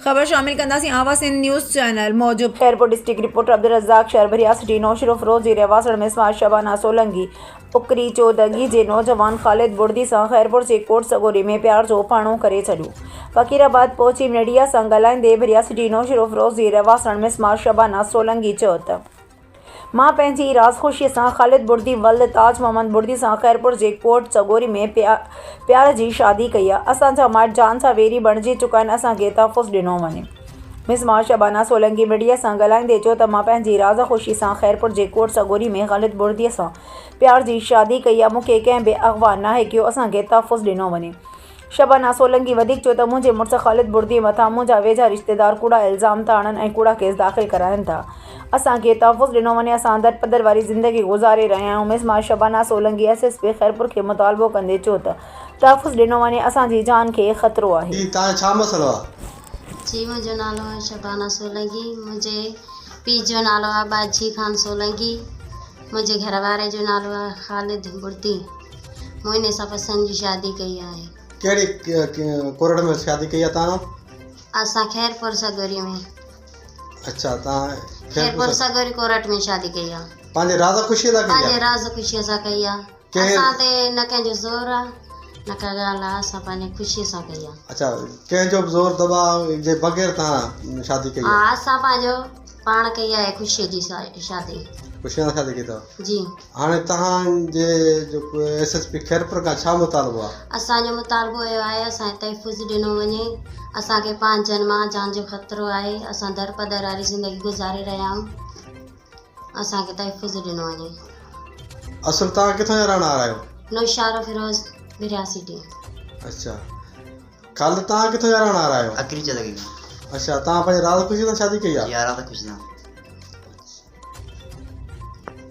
خبر شامل ڪنداسين آواز سنڌ نيوز چينل موجب خيرپور ڊسٽرڪٽ رپورٽر عبدالرزاق شهر ڀريا سٽي نوشهروفيروز جي رهواسڻ مسمار شبانه سولنگي اڪري چودڳي جي نوجوان خالد بڙدي سان خيرپور جي ڪوٽ سڳوري ۾ پيار جو پاڻو ڪري ڇڏيو فقير آباد پهچي ميڊيا سان ڳالهائيندي ڀريا سٽي نوشهروفيروز جي رهواسڻ مسمار شبانه سولنگي چيو ته مان پنهنجي راز خوشيء سان خالد بڙدي ولد تاج محمد بڙدي سان خيرپور جي ڪوٽ سڳوري ۾ پيار جي شادي ڪئي آ. اسان جا مائٽ جان سان ويري بڻجي چڪا آهن اسان کي تحفظ ڏنو وڃي. مسمار شبانه سولنگي ميڊيا سان ڳالهائيندي چيو ته مان پنهنجي راز خوشي سان خيرپور جي ڪوٽ سڳوري ۾ خالد بڙدي سان پيار جي شادي ڪئي آ مون کي ڪنهن به اغوا ناهي ڪيو اسان کي تحفظ ڏنو وڃي. شبانه سولنگي وڌيڪ چيو ته منهنجي مڙس خالد بڙدي مٿان منهنجا ويجها رشتيدار ڪوڙا الزام ٿا هڻن ۽ ڪوڙا ڪيس داخل ڪرائين ٿا. اسان کي تحفظ ڏنو وڃي اسان درپدر واري زندگي گذاري رهيا آهيون Mismar Shabana Solangi S S P Khairpur کي مطالبو ڪندي چيو ته تحفظ ڏنو وڃي اسان جي جان کي خطرو آهي. جي تان جو ڇا مسئلو آ. جي منهنجو نالو آهي شبانه سولنگي منهنجي پيء جو نالو آهي ٻاجهي خان سولنگي منهنجي گهر واري جو نالو آهي خالد بڙدي. مون انهي سان پسند جي شادي ڪئي آهي. ڪهڙي ڪورٽ ۾ شادي ڪئي آهي توهان؟ اسان خيرپور سڳوري ۾. اڇا توهان خيرپور سڳوري ڪورٽ ۾ شادي ڪئي آهي. پنهنجي راز خوشي سان ڪئي آهي؟ پنهنجي راز خوشي سان ڪئي آهي. اسان تي نه ڪنهن جو زور آهي نه ڪا ڳالهه آهي اسان پنهنجي خوشي سان ڪئي آهي. اڇا ڪنهن جو به زور دٻاء جي بغير توهان شادي ڪئي آهي؟ ها اسان پنهنجو پاڻ ڪئي آهي خوشي جي شادي. خوشي سان شادي ڪئي اٿو؟ جي. هاڻي توهان جي جيڪو ايس ايس پي خيرپور کان ڇا مطالبو آهي؟ اسان جو مطالبو اهو آهي اسان کي تحفظ ڏنو وڃي اسان کي پنهنجن مان جان جو خطرو آهي اسان درپدر واري زندگي گذاري رهيا آهيون اسان کي تحفظ ڏنو وڃي. اصل توهان ڪٿان جا رهڻ وارا آهيو؟ نوشهروفيروز ڀريا سٽي. اڇا خالد توهان ڪٿان جا رهڻ وارا آهيو؟ اڪري چدگي کان. اڇا توهان پنهنجي راز خوشي سان شادي ڪئي آهي؟ جي ها راز خوشي سان.